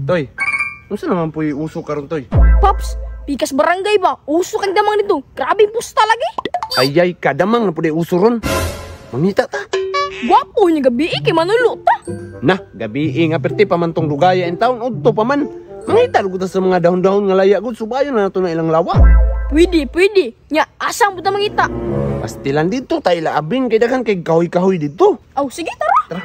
Toy, unsa naman po'y uso karon, Toy? Paps, pikas barangay ba? Uso kang damang nito. Grabe pusta lagi. Ayay, kadamang na puday uso ron. Mangita ta. Gwapo niya gabi eh, kay manulo ta. Na, gabi eh, nga perti pa man tong lugaya in town, udto pa man. Mangita lugod ta sa mga dahon-dahon nga laya gud, subayon na nato na ilang lawa. Pwede, pwede. Nya, asa mo ta mangita? Pastilan dito, tayo laabing, kay daghan kay kahoy-kahoy dito. Aw, sige, tara. Tara.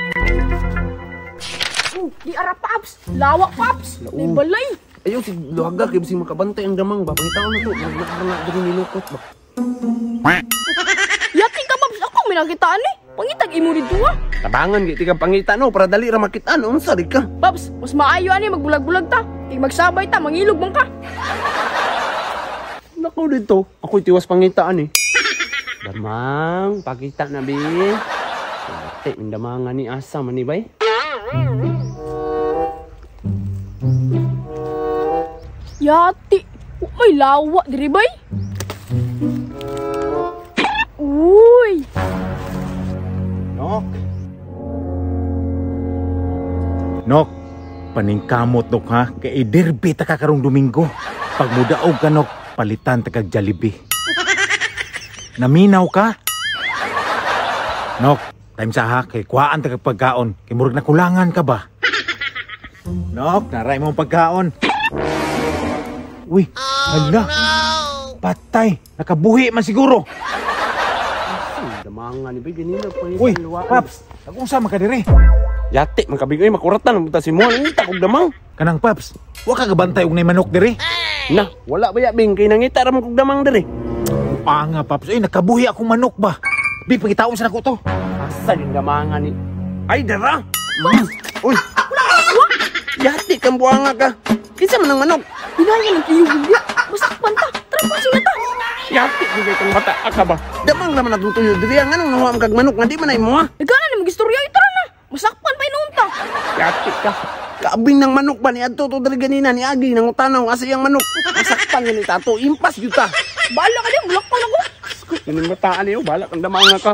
Oh, di ara, Paps. Lawak, Paps. May balay. Ayaw si Luhaga, kay bisig makabantay ang damang ba. Pangitaon na to, nagnakana diri nilukot ba. Yati ka, Paps. Ako may nakitaan eh. Pangitag imo dito ah. Tabangan kay tika pangita no, para dali ra makit-an, unsa di ka? Paps, mas maayo ani magbulag-bulag ta. Kay magsabay ta, mangilog man ka. Nako dito, ako'y tiwas pangitaan eh. Damang, pakita na bi. Ate, ang damangan ni asa man ni bay. Yati. Oh, may lawa diri bay. Uy. Nok. Nok, paningkamot nok ha, kay derby ta ka karong Domingo. Pag mudaog ka nok, palitan ta kag Jollibee. Naminaw ka? Nok, time sa ha, kay kuhaan ta kag pagkaon, kay murag nakulangan ka ba? Nok, naray mong pagkaon. Uy, hala. Patay, nakabuhi man siguro. Damangan ni bay ganina pa ni. Uy, Paps, nag-unsa man ka diri? Yati, man kabig oy, makuratan ang buta si mo, nangita kog damang. Kanang Paps, wa ka gabantay og nay manok diri? Na, wala ba ya bing kay nangita ra man kog damang diri. Anga Paps, ay nakabuhi akong manok ba? Bi pangitaon sa nako to. Asa yung damangan ni? Ay dara. Uy. Yati kang buanga ka. Kinsa man ang manok? Hinaya ng tiyo gud. Masakpan ta. Tara pa sila ta. Yati gyud kang bata ka ba? Damang naman atong tuyo diri, ang anong nahuam kag manok nga di man ay mo ha? Nagana ni magistorya, tara na. Masakpan pa inuon ta. Yati ka. Kaabing ng manok ba ni adto to diri ganina ni agi nang utanaw asa iyang manok. Masakpan gani tato, impas gyud ta. Bala ka di, mulakpan ako. Kining bataan niyo, bala kang damanga ka.